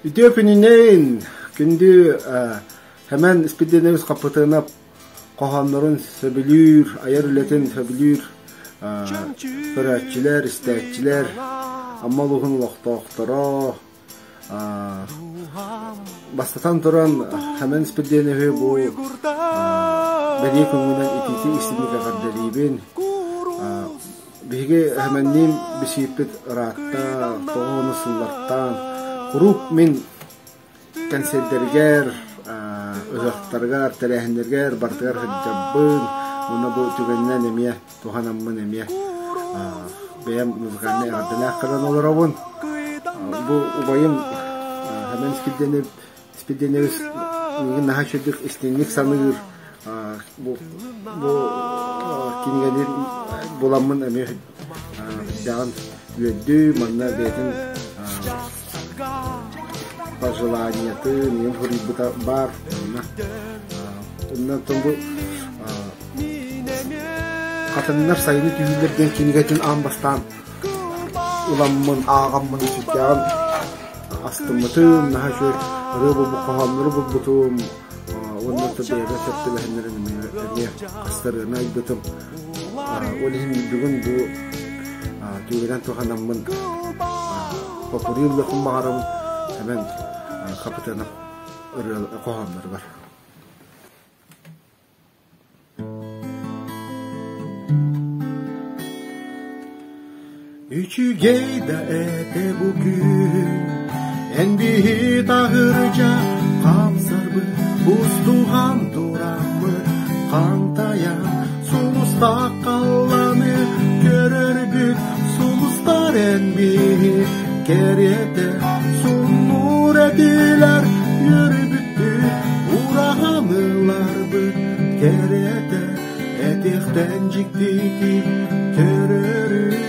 Үтүө күнүнэн күндү Хэмэн Испирдиэнэбис Хаппытыанап хоһооннорун сөбүлүүр, айар үлэтин сөбүлүүр көрөөччүлэр, истээччилэр, Амма улууһун олохтоохторо, Бастатан туран, Хэмэн Испирдиэнэби бу бэлиэ күҥҥүнэн итиитик истиҥник эҕэрдэлиибин. Биһиги Хэмэнниин бисииппит ыраатта, тоҕо ону сыллартаан, куруук мин кэнсиэрдэригэр, ыһыахтарыгар, тэрээһиннэригэр барытыгар сылдьарбын уонна бу түгэнинэн эмиэ туһанаммын эмиэ бэйэм музыкальнай эҕэрдэлээх кэлэн олоробун. Бу убайым Хэмэн Спирденевич миигин наһаа үчүгдүк истиҥник саныыр. Бу бу кинигэни буламмын эмиэ сүрдээҕин үөрдүм. Манна бэйэтин пожеланиятын ийэм суруйбута баар. Онно онно бу Хатыҥнар сайыны түүннэр диэн кинигэтин аан бастаан ыламмын, ааҕаммын сүрдээҕин астыммытым, наһаа үчүгэй ырыа булбут хоһооннору булбутум уонна бэйэбэр сөп түбэһиннэрэн эмиэ астарыаны айбытым. Ол иһин бүгүн бу түгэнэн туһанаммын попури ыллыахпын баҕарабын Сэмэн Хапытыанап ырыа хоһоонноругар. Үчүгэй да этэ бу күн, эн биһи таһырдьа хаамсарбыт, устуһан тураммыт, хантайан сулустаах халлааны көрөрбүт, сулустар эн биһи кэриэтэ суннуур этилэр, үөрбүттүү ураһаныларбыт кэриэтэ этиэхтэн дьиктитик көрөрүм.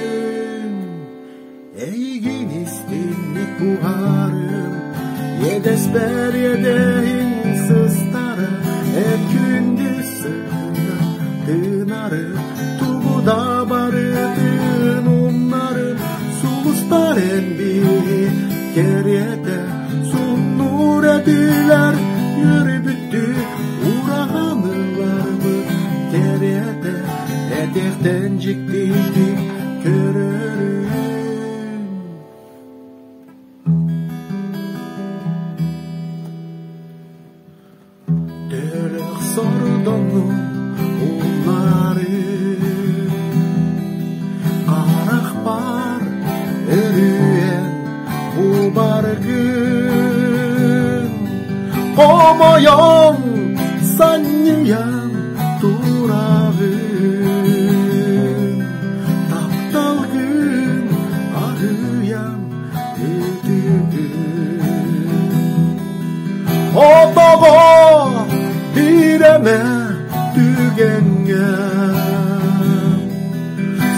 Эйигин истинник буһарым, иэдэспэр иэдэһиҥ сыстара, эн күндү сытына тыынары, тугу да барытын умнарым, сулустар эн биһи кэриэтэ суннуур этилэр, үөрбүттүү ураһаныларбыт кэриэтэ этиэхтэн дьиктитик көрөрүм. Төрөх сордону умнары Харахпар өрүөн убаргын Хомойон санньыйан тураҕын Тапталгын аһыйан ытыгын Отоҕо биир эмэ түгэҥҥэ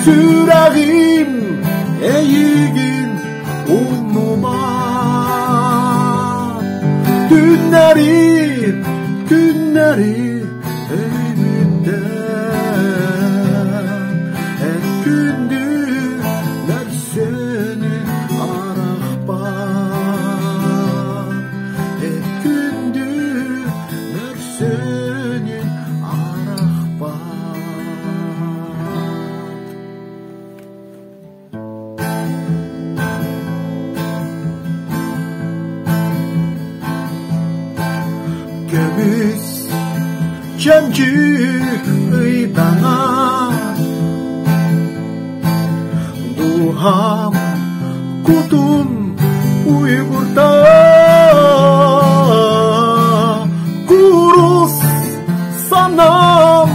Сүрэҕим эйигин умнума Түннэри, күннэри өйбүттэн Эн күндү нәрсени арахпат Эн күндү нәрсени арахпат. Көмүс чөмчүк ыйдаҥа Дууһам кутун уйгурда Курус санаам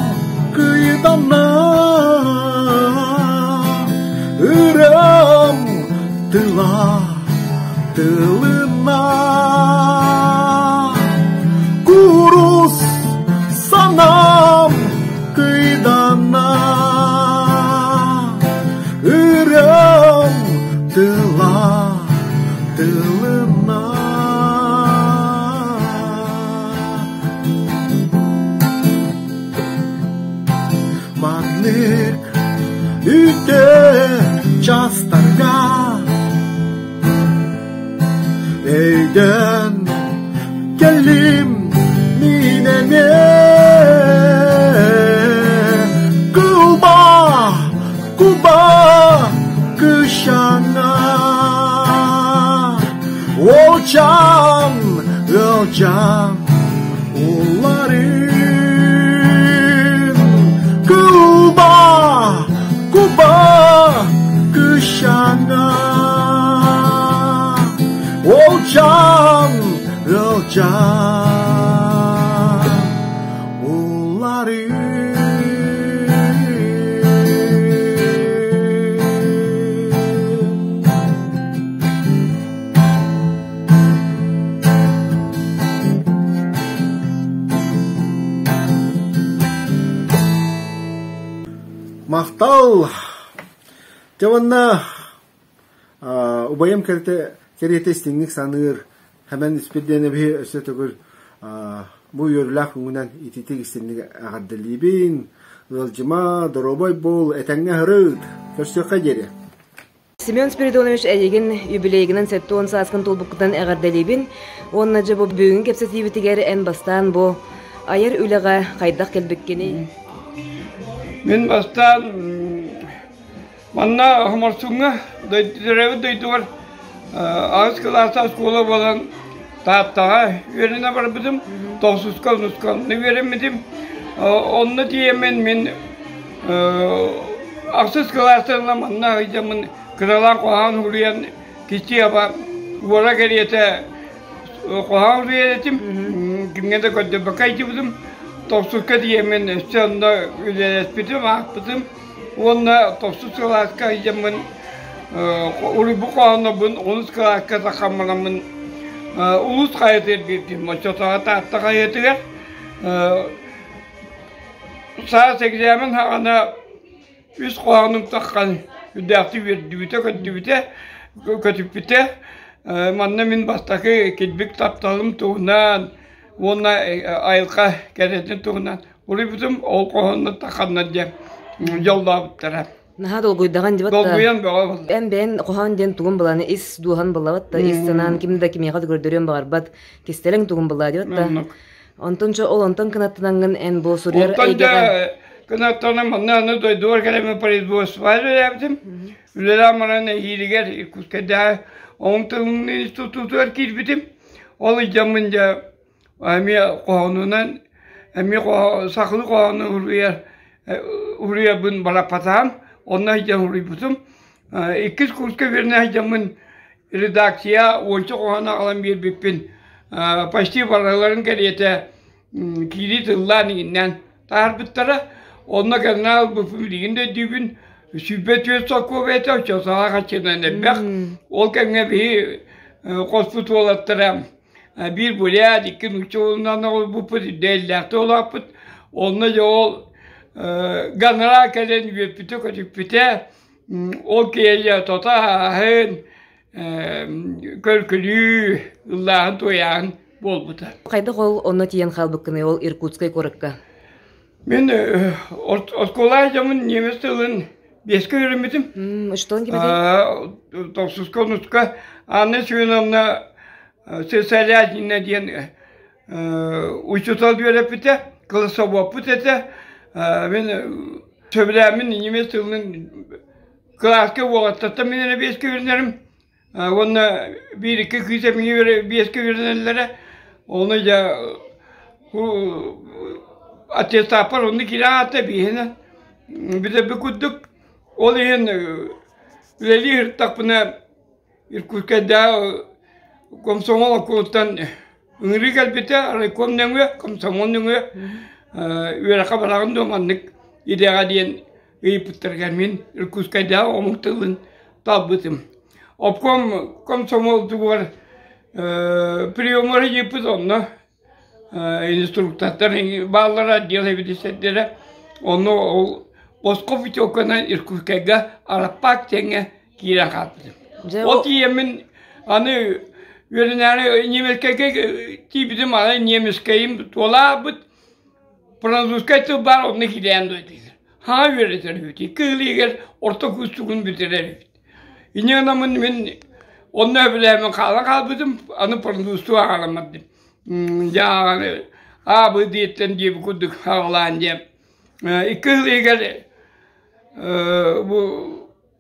кыйданна Ырам тыла тылына Курус санаам кыйданна Ырам тыла тылына Маннык үтө частарга. Өйдөөн кэллим мин эмиэ Куба, Куба, Кышана Уолчаан, ыалдьан уларын Куба, Куба, Кышана Уолчаан, ыалдьан уларын Махтал! Дьэ уонна убайым кэритэ кэриэтэ истиҥник саныыр Хэмэн Испирдиэнэбиһи өссө төгүл бу үөрүүлээх күҥҥүнэн итиитик истиҥник эҕэрдэлиибин. Ыалдьыма, доруобай буол, этэҥҥэ сырыт. Көрсүөххэ диэри. Семен Спиридонович эйигин юбилейгынан 70 сааскын туолбуккутан эҕэрдэлиибин уонна дьэ бу бүгүҥҥү кэпсэтиибитигэр эн бастаан бу айар үлэҕэ хайдах кэлбиккиний? Мин бастаан манна Хоморсуҥҥа төрөөбүт дойдубар аҕыс кылаастаах оскуола буолан Тааттаҕа үөрэнэ барбытым, тохсуска, онуска онно үөрэммитим. Онно тиийэммин мин ахсыс кылаастан ыла манна сылдьаммын кыралаан хоһоон суруйан кичи аба уора кэриэтэ хоһоон суруйар этим, кимҥэ да көрдөрбөккө ыйдыбытым. Тохсуска тиийэммин өссө онно үлэлэспитим, аахпытым уонна тохсус кылааска сылдьаммын уруйбут хоһооннорбун онус кылааска таххамманаммын улуус хаһыатыгар биэрдим. Оччотооҕу Таатта хаһыатыгар Саас экзамен саҕана үс хоһоонум таххан үрдээхтик үөрдүбүтэ-көттүбүтэ, көтүппүтэ. Манна мин бастакы килбик тапталым туһунан уонна айылҕа кэрэтин туһунан уруйбутум. Ол хоһооннор тахханнар диэн дьоллообуттара. Наһаа долгуйдаҕын дибат да. Долгуйан бөҕө буолла. Эн бэйэн хоһоон диэн тугун буланы ис дууһан буллабат да, ис санаан ким да кимиэхэ да көрдөрүөн баҕарбат кистэлэҥ тугун буллаа дибат да. Оннук. Онтон дьэ ол онтон кынаттанаҥҥын эн бу суруйар Онтон эйгэҕэ дьэ кынаттанан манна аны дойдубар кэлэммин производство үлэлээбитим. Үлэлээн баран эһиилигэр Иркутскайдааҕы оҥ тылын институтугар киирбитим. Ол ыйдьаммын дьэ эмиэ хоһоонунан эмиэ сахалыы хоһоону уруйар уруйарбын балаппатаҕым онно сылдьан уруйбутум иккис курска үөрэнэ сылдьаммын редакция уонча хоһоону аҕалан биэрбиппин почти барыларын кэриэтэ киирии тыллаан иҥиннээн таһаарбыттара онно кэннэ ылбыппын билигин да өйдүүбүн 24 солкуобай этэ оччотооҕу хаччынан элбэх ол кэмҥэ биһи хоспут уолаттара Биир бурят, икки нуучча уолунан оҕолбуппут, үрдээллээхтик улааппыт. Онно дьэ ол гонорар кэлэн үөрпүтэ-көтүппүтэ. Ол киһи тото ааһын, көлкүлүү, ыллааһын-туойааһын буолбута. Хайдах ол онно тиийэн хаалбыккыный ол Иркутскай куоракка? Мин оскуола дьомун немец тылын биэскэ үөрэммитим. Что кимэтий? Тохсуска, онуска Анна Семеновна Сесарятина диэн учуутал үөрэппитэ, кыласоводпут этэ. Мин сөбүлээммин немец тылын кылааска уолаттартан мин эрэ биэскэ үөрэнэрим. Уонна биир-икки кыыс эмиэ биэскэ үөрэнэллэрэ. Ону дьэ аттестаппар онно киирэн аата биэһинэн бүтэрбит курдук. Ол иһин үлэлии сырыттахпына Иркутскайдааҕы комсомол оккулуттан ыҥырыы кэлбитэ, райком нөҥүө, комсомол нөҥүө үөрэххэ бараҕын дуо маннык идэҕэ диэн ыйыппыттарыгар мин Иркутскайдааҕы омук тылын талбытым. Обком комсомол тугугар приемҥа ыйыппыт онно инструктордар бааллара отдел эбидиссэрдэрэ онно ол босхо путевканан Иркутскайга Араппаак диэҥҥэ киирэн хаалбытым. Ол тиийэммин аны үөрэнээри немецкэйгэ тиийбитим аны немецкэйим туолаабыт французскай тыл баар онно киирэн дойдугар хаҥа үөрэтэр үһү кыыл иһигэр орто куустугун бүтэрэр эбит. Инньэ гынаммын мин Онно өбүлээмин хаалан хаалбытым, аны французтуу ааҕаламматым. Дьэ ааҕаны аабы диэттэн диэбит курдук аҕалаан диэн. Икки сыл иһигэр бу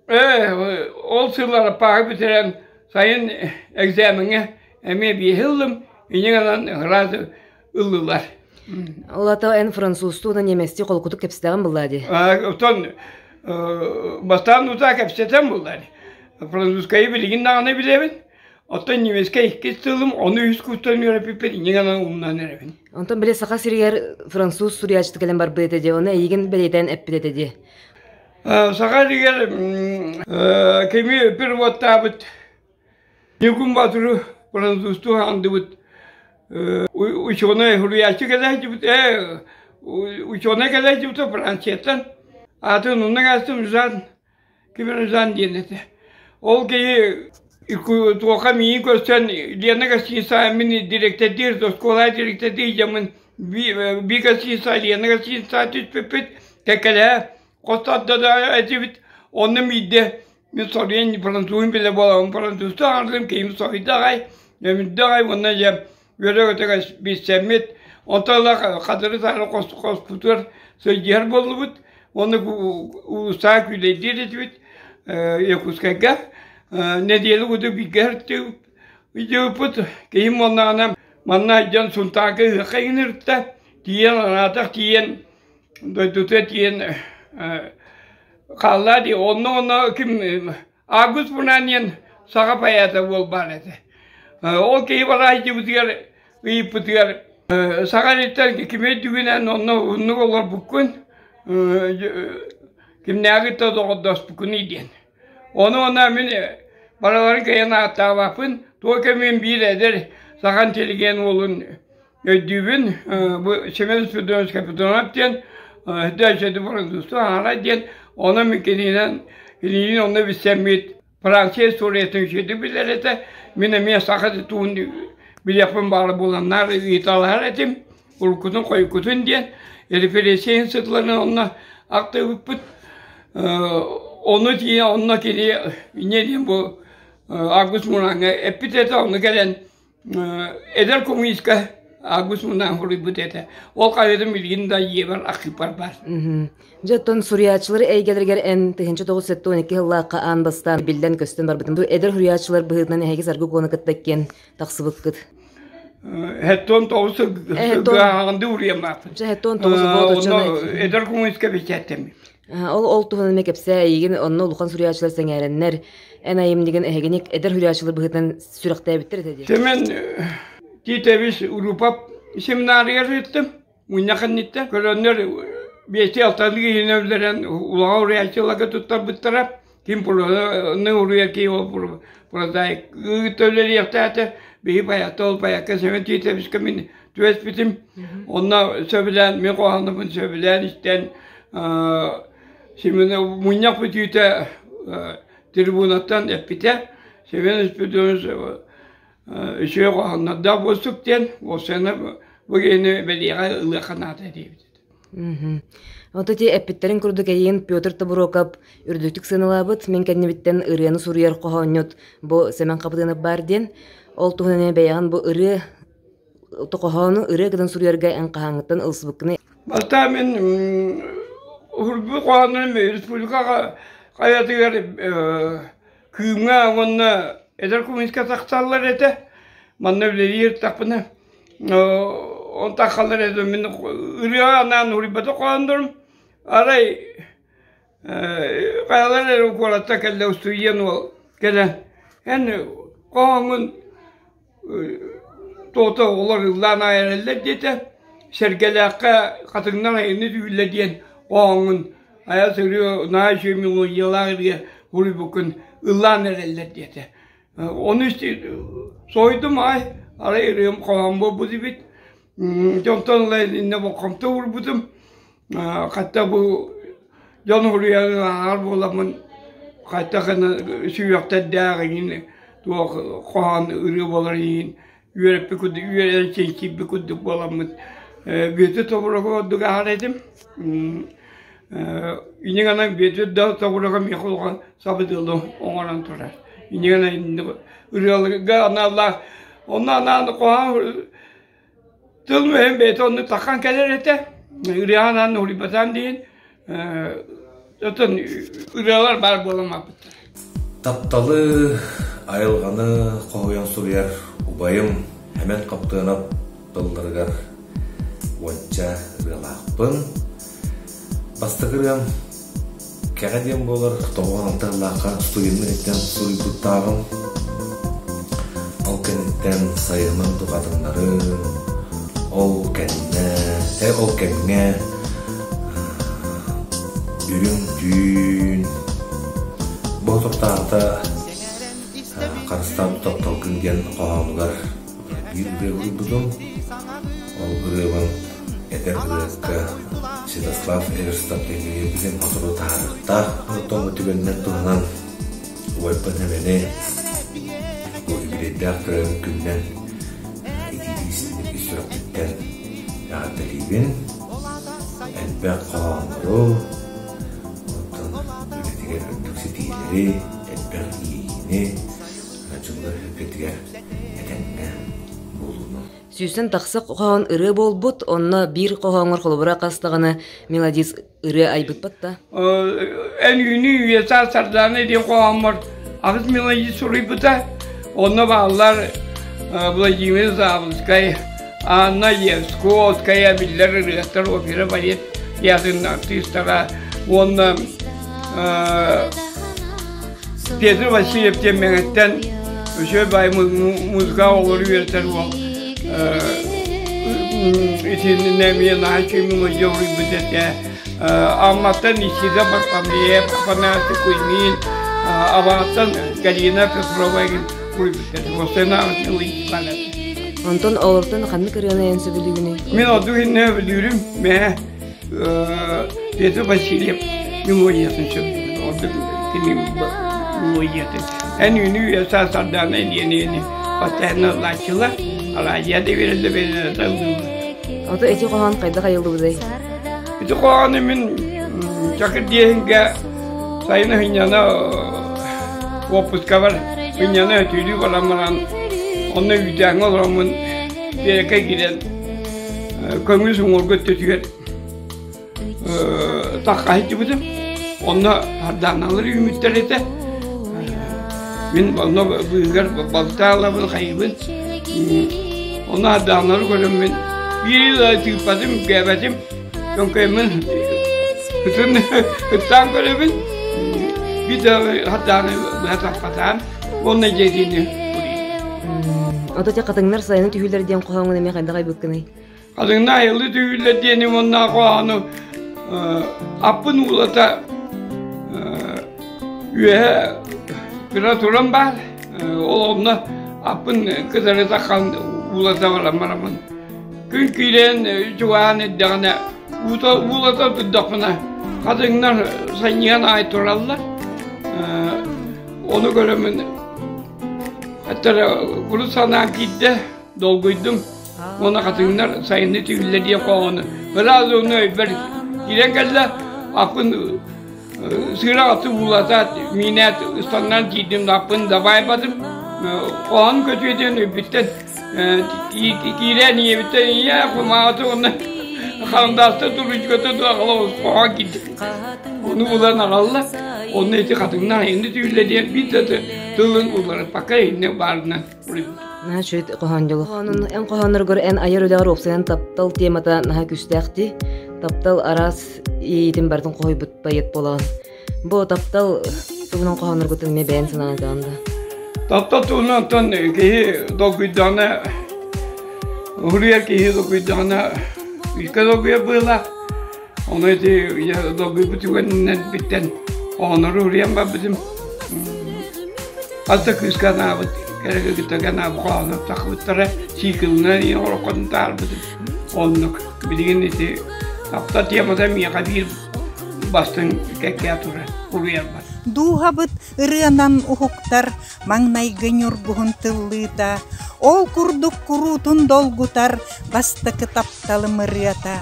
ол сыллар пааһы бүтэрэн сайын экзамеҥҥа эмиэ биэһи ыллым, инньэ гынан сразу ыллылар. Ол ата эн французтуу уонна немецтии холкутук кэпсэтэҕин буллаа дии. Оттон бастаан утаа кэпсэтэн буллаа дии. Французскайы билигин даҕаны билэбин. Оттон немецкэй иккис тылым, ону үс курстан үөрэппиппин инньэ гынан умнан эрэбин. Онтон били Саха сиригэр француз суруйааччыта кэлэн барбыт этэ дии, ону эйигин бэлиэтээн эппит этэ дии. Саха сиригэр кими переводтаабыт Ньукун Батыры французтуу хаандыбыт ученый суруйааччы кэлээччибит ученый кэлээччибит Францияттан аатын онно аастым Жан Кимир Жан диэн этэ. Ол киһи туохха миигин көрсөн Лена гостиница мин дириэктэрдиир оскуола дириэктэрдии дьаммын би гостиница Лена гостиница түспүппүт кэккэлэһэ хос да этибит онно биирдэ Мин соруйан французун билэ буолабын, французтуу аҥардым киһим соһуйда аҕай, өмүрдэ аҕай уонна дьэ үөрэ-көтө билсэммит, онтон ыла хатыры саары хоспутугар сылдьыһар буоллубут уонна уулуссаҕа күүлэйдиир этибит Якутскайга. Нэдиэлэ курдук бииргэ сылдьыбыппыт. Киһим буоллаҕына манна дьон Сунтаарга ыһыахха ыҥырта, тиийэн анаатах тиийэн дойдутугар тиийэн хаалла дии. Онно-онно ким Август Мунан диэн саха поэта уол баар этэ. Ол киһи бараайдьыбытыгар ыйыппытыгар саха сириттэн кими өйдүүгүнэн онно уһуннук олорбуккун кимнээҕи да доҕордоспуккунуй диэн. Ону онно мин барыларын кыайан ааттаабаппын. Туох кэмин биир эдэр саха интеллигент уолун Өйдүүбүн, бу Семен Спиридонович Капитонов диэн, Дөчөдү Французту аара диэн, онон мин кининэн, кинилиин онно билсэммит Франция историятын үчүгэйдик билэр этэ. Мин эмиэ саха тугун билиэхпин баҕар буоланнар ыйыталаһар этим, уруккутун хойуккутун диэн, репрессия сытларын онно ахтыбыппыт. Ону тиийэн онно кини инньэ диэн бу Август Мураҥҥа эппит этэ, онно кэлэн Эдэр коммунистка Август мунаан суруйбут этэ. Ол хаһыатым билигин да ийэбэр архыыппар баар. Дьэ, оттон суруйааччылар эйгэлэригэр эн 1972 сыллаахха аан бастаан биллэн-көстөн барбытым. Бу эдэр суруйааччылар быһыытынан эһиги Саргы Куону кытта иккиэн тахсыбыккыт. 79 сылга уруйан бааппын. Дьэ, 79 Онно эдэр коммунистка бэчээттэммит. Ол ол туһунан эмэ кэпсээ эйигин онно улахан суруйааччылар сэҥээрэннэр, эн айымньыгын эһигини эдэр суруйааччылар быһыытынан сүрэхтээбиттэр этэ дии. Семен Титович Урупов семинарыгар сырыттым. Мунньах инниттэн көрөннөр биэстии алтаныы киһини өлөрөн улахан уруйааччыларга туттарбыттара. Ким прозаны уруйар киһи ол прозаик төлөрүөхтээтэ. Биһи баятта ол баякка Семен Титовичка мин түбэспитим. Онно сөбүлээн, мин хоһооннорбун сөбүлээн истэн Семен мунньах бүтүүтэ трибунаттан эппитэ. Семен Спиридонович үчүгэй хоһооннордоох буолсук диэн, уопсайынан бу киһини бэлиэҕэ ылыахха наада диэбит. Ото ти эппиттэрин курдук эйиин Петр Тобуруокап үрдүктүк сыаналаабыт, мин кэннибиттэн ырыаны суруйар хоһоонньут бу Сэмэн Хабытыынап баар диэн. Ол туһунан бэйэҕин бу ырыа хоһоону ырыа гынан суруйарга эн хаһааҥҥыттан ылсыбыккыный? Бастаан мин уһурбут хоһооннорум республика хайатыгар Кыымҥа уонна Эдэр коммунистка тахсаллар этэ. Манна үлэлиир тахпына он таххаллар этэ мин ырыа анаан уруйбата хоһооннорум. Арай хайалар эрэ куораттан кэллэ устудьуон уол кэлэн эн хоһооҥҥун Туота оҕолор ыллаан аайа эрэллэр диэтэ, Сэргэлээххэ хатыҥнар айанны түүллэ диэн хоһооҥҥун айа сырыы наһаа үчүгэй мелодиялаах ырыа суруйбуккун ыллаан эрэллэр диэтэ. Ону соһуйдум аай, арай ырыам хоһоон буолбут эбит. Дьонтон ыла иннэ болҕомто уурбутум. Хатта бу дьон уруйарын ааҕар буоламмын хайдах гына сүһүөхтэрдээх иҥин туох хоһоон ырыа буолар иһин үөрэппит курдук үөрэн чинчийбит курдук буоламмыт Бүөтүр Тобуруокап ордук ааҕар этим. Инньэ гынан Бүөтүр да Тобуруокап миэхэ улахан сабыдыалы оҥорон турар. Иннигэн ырыаларга аналлаах онно анаан хоһоон тыл мүһүн бэйэтэ оннук таххан кэлэр этэ. Ырыаҕа анаан уһуйбатаан диин Оттон ырыалар баар буолан барбыттар. Тапталы, айылҕаны хоһуйан суруйар убайым Хэмэн Хаптыанап тылларыгар уонча ырыалаахпын. Бастакы ырыам Кэҕэ диэн буолар, тоҕо тыллаахха студеннар иттэн суруйбуттааҕым. Ол кэнниттэн сайынын тухатыннарым, ол кэннэ, ол кэмҥэ Үрүҥ түүн бу соторутааҕыта Харыстаабыт тапталгын диэн хоһоонугар биир ырыа уруйбутум. Ол ырыабын эдэр ырыаһыкка Святослав Эверстов диэҥҥэ биэрбитим сотору таһаарыахтаах. Оттон бу түгэнинэн туһанан убайбын Эмэни бу үбүлүөйдээх төрөөбүт күнүнэн итиитик истиҥник ис сүрэхпиттэн эҕэрдэлиибин. Элбэх хоһооннору, оттон үлэтигэр үрдүк ситиһиилэри, элбэх иэйиини, дьыллар үһүккэтигэр этэҥҥэ буолууну. Сүүстэн тахса хоһоон ырыа буолбут, онно биир хоһооҥҥор холобура хас даҕаны мелодист ырыа айбыппат да? Эн үүнүү үйэ-саас Сардаана диэн хоһооммор аҕыс мелодист суруйбута. Онно бааллар Владимир Заболоцкай, Анна Евскотская биллэр ырыаһыттар опера балет театрын артыыстара уонна Петр Васильев диэн Мэҥэттэн үчүгэй баай музыка оҕолору үөрэтэр уол итиннэ эмиэ наһаа үчүгэй мелодия уруйбут этэ. Амматтан Исида Барфамлеев, Афанасий Кузьмин, Абаҕаттан Галина Петрова уруйбут этэ. Онтон олортон ханнык ырыаны эн сөбүлүүгүнүй? Мин ордук иннэ сөбүлүүрүм мэ Петр Васильев мелодиятын сөбүлүүбүн. Ордук кини мелодиятын. Эн үүнүү үйэ сардаана диэни постоянно ылааччылар, араадьыйа да биэрэллэр биэрэллэр ыллыыллар. Ото ити хоһоон хайдах айыллыбытай? Ити хоһоону мин Чакыр диэһингэ сайын сынньана уоппускабар сынньана өтүүлүү баран баран онно үүтээҥҥэ олороммун биэрэккэ киирэн көҥүс уҥуоргу өттүтүгэр тахха сылдьыбытым. Онно сардааналар үүммүттэр этэ. Мин онно быыһыгар балтаалабын, хайыбын. Онно сардааналары көрөммүн биир да тыыппатым, үктээбэтим. Көҥкөймүн ытын ыттаан көрөбүн. Биир да сардааны быһа тарпатаан уонна дьиэтини Ото те хатыҥнар сайыны түһүүлэр диэн хоһооҥҥун эмиэ хайдах айбыккыный? Хатыҥна айыллыы түһүүлэр диэни уонна хоһоону аппын уулата үөһэ кыра туран баар. Ол онно аппын кытары таххан уулата баран бараммын. Күн киирэн чугаһаан эрдэҕинэ уулата турдахпына хатыҥнар санньыйан аай тураллар. Ону көрөммүн хаттара курус санаам киирдэ, долгуйдум. Уонна хатыҥнар сайынны түһүллэр диэн хоһоону ыраас ууну өйбөр киирэн кэллэ. Аппын сыыра аты уулатаат, миинээт ыстаннан киирдим да аппын дабайбатым. Хоһоон көтүө диэн өйбүттэн киирэн ийэбиттэн ийэ кумаҕаты уонна харандааста туручката хоһоон киирдим. Ону булан аҕалла. Онно ити хатыҥнар айынны түүллэ диэн биир да тылын уларыппакка иннэ баарынан Наһаа үчүгэй хоһоон дьоло. Эн хоһоонноргор эн айар үлэҕэр уопсайынан таптал темата наһаа күүстээх дии. Таптал араас иэйиитин барытын хоһуйбут поэт буолаҕын. Бу таптал туһунан хоһоонноргутун эмиэ бэйэн санаан этэҕин да? Таптал туһунан оттон киһи долгуйдаҕына, уһуруйар киһи долгуйдаҕына, күүскэ долгуйар быһыылаах. Ону ити долгуйбут түгэнинэн биттэн оонору уруйан барбытым. Хас да кыыска анаабыт, кэрэ кыргыттарга анаабыт хоһооннор тахсыбыттара, циклынан ороххотун таһаарбытым. Оннук. Билигин ити таптал темата миэхэ биир бастыҥ кэккэ турар, уруйарбар. Дууһабыт ырыанан уһуктар маҥнайгы ньургуһун тыллыыта, ол курдук куруутун долгутар бастакы тапталым ырыата.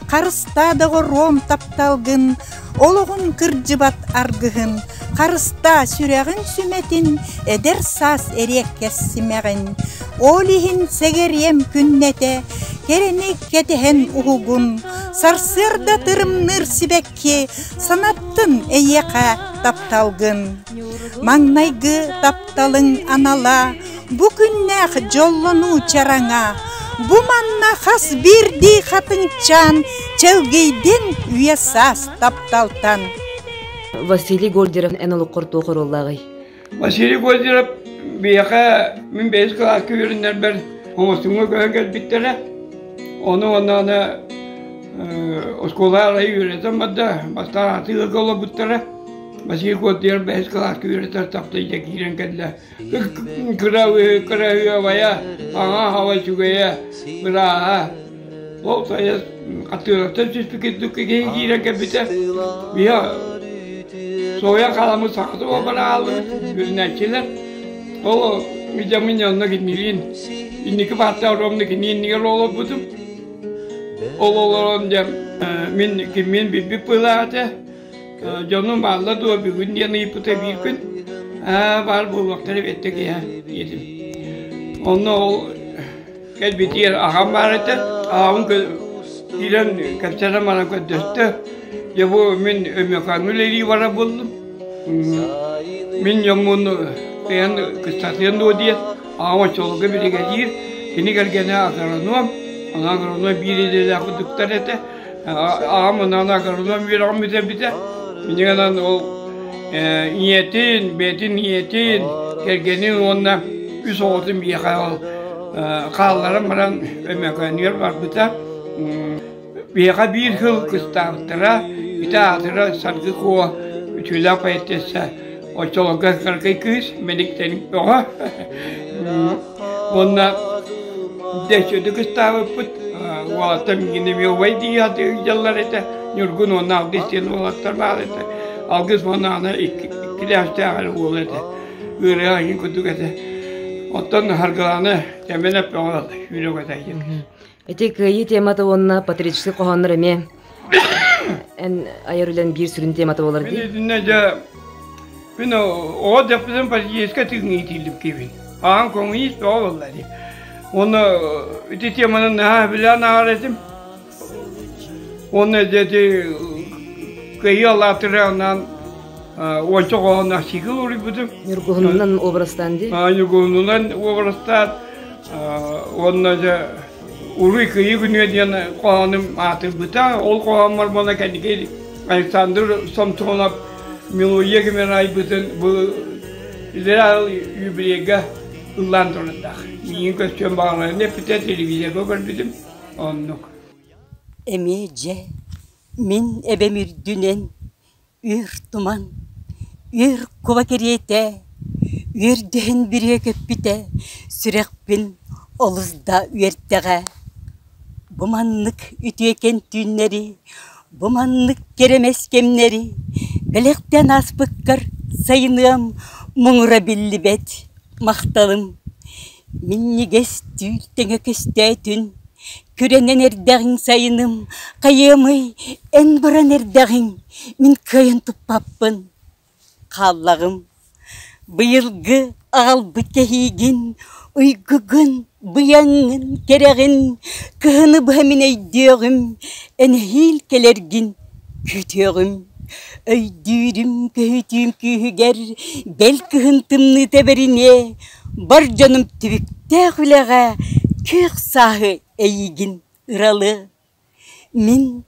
Харыстаа доҕоруом тапталгын, олоҕун кырдьыбат аргыһын, Харыстаа сүрэҕин сүмэтин, эдэр саас эриэккэс симэҕин. Ол иһин сэгэриэм күннэтэ, кэрэни кэтэһэн уһугун. Сарсыарда тырымныыр сибэкки, санаттын эйиэхэ тапталгын. Маҥнайгы тапталыҥ анала, бу күннээх дьоллонуу чараҥа, бу манна хас биирдии хатыҥчаан чэлгийдин үйэ саас тапталтан. Василий Гольдеров эн олоххор туох оруоллааҕый? Василий Гольдеров биһиэхэ мин бэһис кылааска үөрэнэрбэр оҥостуҥҥа көһөн кэлбиттэрэ. Ону уонна аны оскуола арай үөрэтэн барда, бастаан атыыга олорбуттара. Василий Гольдеров бэһис кылааска үөрэтэр таптайда киирэн кэллэ. Кыра кыраһыабайа, аҥа хаба үчүгэйэ, ырааһа. Ол сайын атыыраттан түспүт курдук киһи киирэн кэлбитэ. Биһи соһуйан халаммыт сахата буолбар ааллыбыт, үөрэнээччилэр. Ол видеомин онно кинилиин инники бааттаах ровно кини иннигэр олорбутум. Ол олорон дьэ мин киммин билбит быһыылаах этэ. Дьонум баалла дуо бүгүн диэн ыйыппыта биир күн. Аа, баар буолуохтара эбиттэ киһи диэтим. Онно ол кэлбитигэр аҕам баар этэ. Аҕам киирэн кэпсэтэн баран көрдөстө. Дьэ бу мин Өймөкөөҥҥө үлэлии барар буоллум. Мин дьоммун кыайан кыстатыан дуо диэн аҕам оччолорго биригэдьиир, кини кэргэнэ агроном, аны агроном биир идэлээх курдуктар этэ. Аҕам онон агроном үөрэҕин бүтэрбитэ. Инньэ ол ийэтин, бэйэтин ийэтин, кэргэнин уонна үс оҕотун биһиэхэ ол хаалларан баран Өймөкөөнүгэр барбыта. Биһиэхэ биир сыл кыстаабыттара. Ити аатыра Саргы Куо үтүөлээх поэтесса оччолорго кыракый кыыс мэник-тэник бөҕө. Уонна дэччөтү кыстаабыппыт. Уолаттар миигин эмиэ убай дии сылдьаллар этэ. Ньургун уонна Алгыс диэн уолаттар баар этэ. Алгыс уонна аны иккилээхтээх эрэ уол этэ. Ыарыһах иһин курдук этэ. Оттон Харгылааны Тэмэн эппэҕэ сүүрэ көтөйдүк. Ити кыайыы темата уонна патриотическай хоһооннор эмиэ эн айар үлэн биир сүрүн темата буолар дии. Мин итиннэ дьэ мин оҕо дэппитин политическай тыыҥҥа иитиллибит киһибин. Аҕам коммунист бөҕө буолла дии. Уонна ити теманы наһаа билэн ааҕар этим. Уонна дьэ ити кыайыы алаатырынан уонча хоһоонноох цикл уруйбутум. Ньургуһунунан образтаан дии. Ньургуһунунан образтаан уонна дьэ Уруй кыйыы күнүө диэн хоһоонум аатырбыта. Ол хоһооммор буола кэнники Александр Сомсонов мелодия кимэн айбытын бу Израиль юбилейга ыллаан турардаах. Миигин көстүөн баҕаларын эппитэ, телевизорга көрбүтүм. Оннук. Эмиэ дьэ, мин эбэм үрдүнэн Үөр туман, үөр куба кэриэтэ, үөрдэһин бүрүө көппүтэ, сүрэхпин олус да үөртэҕэ. Бу маннык үтүөкэн түүннэри, бу маннык кэрэмэс кэмнэри бэлэхтээн ааспыккар сайыныам муҥура биллибэт махталым. Минньигэс түүл тэҥэ көстөөтүн, күрэнэн эрдэҕиҥ сайыным, хайыамый, эн баран эрдэҕиҥ, мин кыайан туппаппын, хааллаҕым. Быйылгы аҕалбыт кэһиигин, уйгугун, быйаҥҥын, кэрэҕин, кыһыны быһа мин өйдүөҕүм, эн эһиил кэлэргин күүтүөҕүм. Өйдүүрүм, көһүтүүм күүһүгэр, бэл кыһын тымныыта бэриниэ, Бар дьонум түбүктээх үлэҕэ күөх сааһы эйигин ыралыы. Мин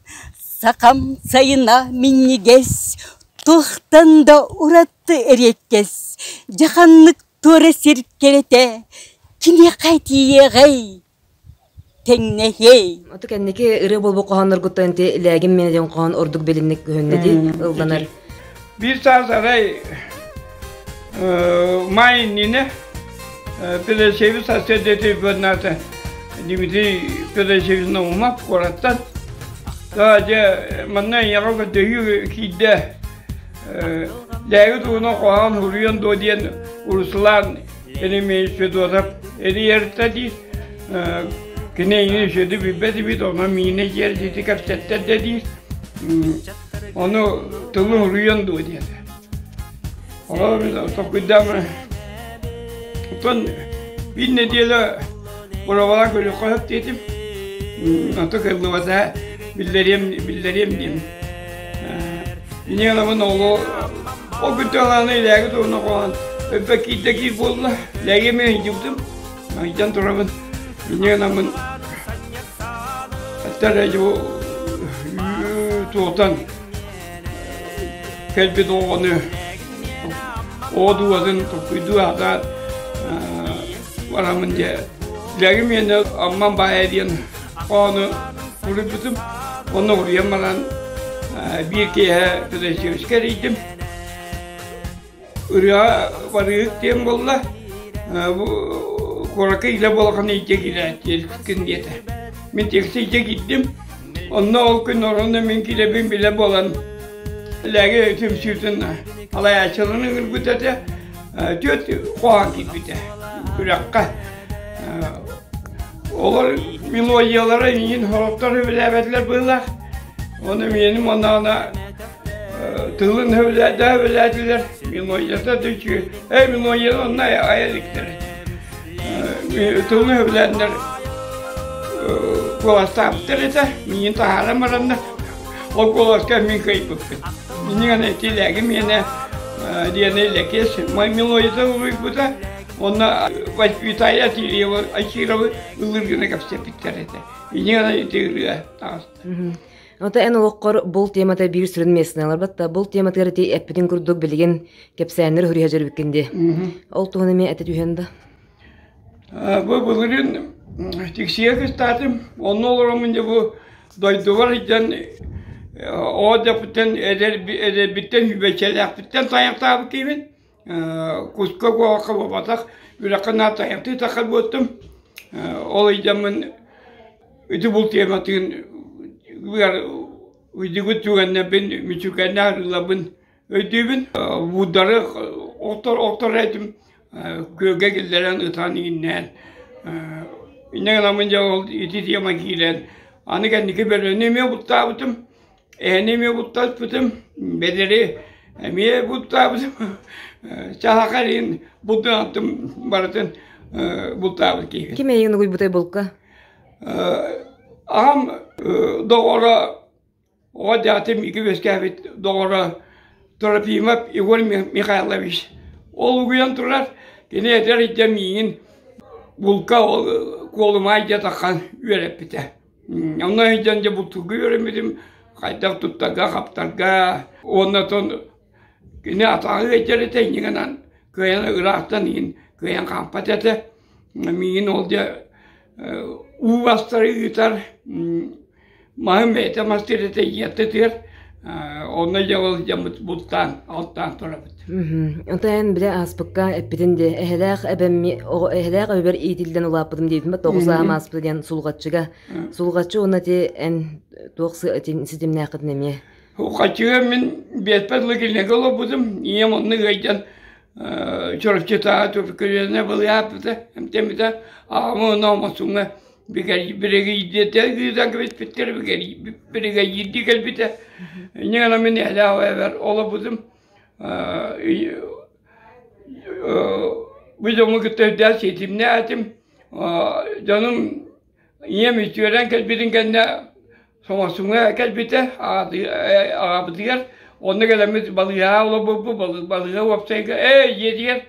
сахам сайына минньигэс, туохтан да ураты эриэккэс, дьэ ханнык туора сир кэрэтэ киниэхэ тиийиэҕэй? Тэҥнэһиэй. Оту кэнники ырыа буолбут хоһоонноргуттан ити Лээгим миэнэ диэн хоһоон ордук билинник көһүннэ дии ылланар. Биир саас арай маай иннинэ Педосевич сарсыарда губернатор Дмитрий Педосевич Наумов куораттан дьэ манна эйиэхэ көрдөһүү киирдэ Лээги туһунан хоһоон суруйан дуо диэн Руслан Еремеевич Федотов эрийэртэ диир. Кини эйигин үчүгэйдик билбэт эбит, онон миигинэ дьиэр дьити кэпсэттэр да диир. Ону тылы уруйан дуо диэтэ. Олор толкуйдаан оттон биир нэдиэлэ боровалаан көрүөххэ сөп диэтим. Онто кыаллыбата биллэриэм биллэриэм диэн. Инньэ гынабын оҕо ол күнтэн ылааны илээги туһуна хоһоон өппө киирдэ киир буолла. Лээги эмиэ ыйдьыбытым. Ыйдан турабын. Инньэ гынаммын Эттэр туохтан кэлбит оҕону оҕо дууһатын толкуйдуу сатаан бараммын дьэ лэгим миэнэ Аммам баайа диэн оҕону уруйбутум онно уруйан баран биир киэһэ Федосеевичка эрийдим Ырыа барыыһык диэн буолла. Бу куоракка илэ буолахан илдьэ киирээччи диэтэ. Мин текси илдьэ киирдим. Онно ол күн оронно мин киирэбин билэ буолан Лээги түмсүүтүн алайааччыларын ыҥырбыт этэ. Түөрт хоһоон киирбитэ күрэххэ. Олор мелодиялара иҥин сорохтор сөбүлээбэтилэр быһыылаах. Ону миэним онно тылын сөбүлээтилэр, мелодията да үчүгэй. Ээ, мелодияны онно айа иликтэр. Тылын сөбүлээннэр куоластаабыттар этэ. Миигин таһааран бараннар, ол куоласка мин кыайбыппын. Иннигэн этилээги миэнэ диэни Лэкиэс мелодията уруйбута. Онно Виталий Атилиевы, Ачировы ыллыыр гына кэпсэппиттэр этэ. Иннигэн ити ырыа таҕыста. Ото эн олоххор бул темата биир сүрүн миэстэн ыларбат да бул тематыгар ити эппитин курдук билигин кэпсээннэр хөрүйэ дьөрбүккүн дии. Ол туһун эмиэ этэ түһэн да. Бу былырыын Тиксигэ кыстаатым. Онно олороммун дьэ бу дойдубар илдьэн оҕо дьаппыттан эдэрбиттэн үбэчэлээхпиттэн тайахтаабыт киһибин. Куска куоҕахха буолбатах, үрэххэ наар тайахтыы таххар буоттум. Ол ыйдаммын ити бул тематын ыйдыгыт түгэннэрбин мүчүкэннээх арыыларбын өйдүүбүн. Буудары охтор охтор этим күөлгэ киллэрэн ытан иҥиннээн инньэ гынаммын дьэ ол ити тема киирэн аны кэнники бөрөнү эмиэ бултаабытым. Эһэни эмиэ бултаспытым, бэдэри эмиэ бултаабытым, чаһаха иһин бултаабытым барытын бултаабыт киһи. Ким эйигин угуйбутай булка? Аҕам доҕоро, оҕо дьаатым икки үөскээбит доҕоро Трофимов Егор Михайлович. Ол угуйан турар, кини эдэр илдьэ миигин булка куолумаай дьатаххан үөрэппитэ. Онно сылдьан дьэ бултуурга үөрэммитим, хайдах туттарга-хаптарга уонна оттон кини атаҕы ыалдьар этэ инньэ гынан кыайан ыраахтан иһин кыайан хаампат этэ. Миигин ол дьэ уу астары ыытар, маһым бэйэтэ мастыыр этэ ийэттэтигэр онно дьэ ол дьоммут бултаан, алтаан турабыт. Онтон эн бile ааспыкка эппитин де эһэлээх эбэм эһэлээх эбэбэр иитиллэн улааппытым диэбитим ба тоҕус аам ааспыта диэн сулҕаччыга сулҕаччы уонна ти эн туох ситимнээххитин эмиэ Сулҕаччыга мин биэспэр дылы кинилэргэ олорбутум ийэм онно ыайдан Чурапчытааҕы туберкулезная былыһааппыта эмтэммитэ аҕам уонна Омосуҥҥа биригэйдиэтэ ыытан кэбиспиттэр биригэйдиирдии кэлбитэ инньэ гынан мин эһэлээх эбэр олорбутум Бу дьоҥҥо кытта үрдээх ситимнээтим. Дьонум ийэм үтүөрэн кэлбитин кэннэ Соҥосуҥҥа кэлбитэ аҕабытыгар. Онно кэлэммит балыыһаҕа олорбуппут, балыыһа уопсайга ээ дьиэтигэр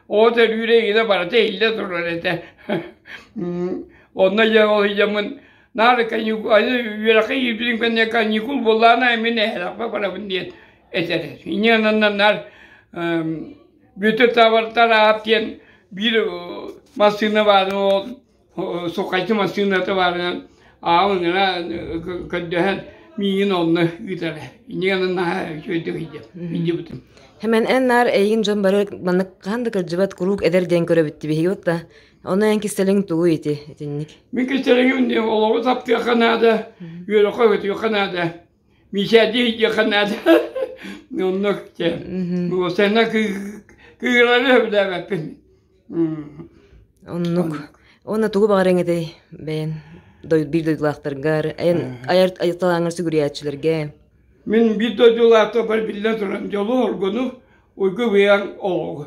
оҕо төрүүрэ игинэ барыта иһиллэ турар этэ. Онно дьэ ол дьоммун наар каникул үөрэххэ киирбитим кэннэ каникул буоллаҕына мин эһэлэхпэ барабын диэн этэр. Инньэ гынан наар Бүөтүр Таабартар диэн биир массыына баарын ол сухайчы массыыната баарынан аҕам ыҥыра көрдөһөн миигин онно ыытара. Инньэ гынан наһаа үчүгэйдик илдьибитим. Хэмэн эн наар эйигин дьон бары маннык хаһан да кырдьыбат куруук эдэр диэн көрөбүт биһиги отта. Ону эн кистэлэҥ тугуй ити итинник? Мин кистэлэҥим олоҕу таптыахха наада, үөрэххэ өтүөххэ наада. Миисээдии диэххэ наада. Оннук дьэ. Уосайна кыырары сөбүлээбэппин. Оннук. Уонна тугу баҕарыаҥ этэй бэйэн биир дойдулаахтаргар, эн айар талааҥҥар сүгүрүйээччилэргэ? Мин биир дойдулаахтарбар биллэн туран дьолу-оргуну. Уйгу быйаҥ олоҕу.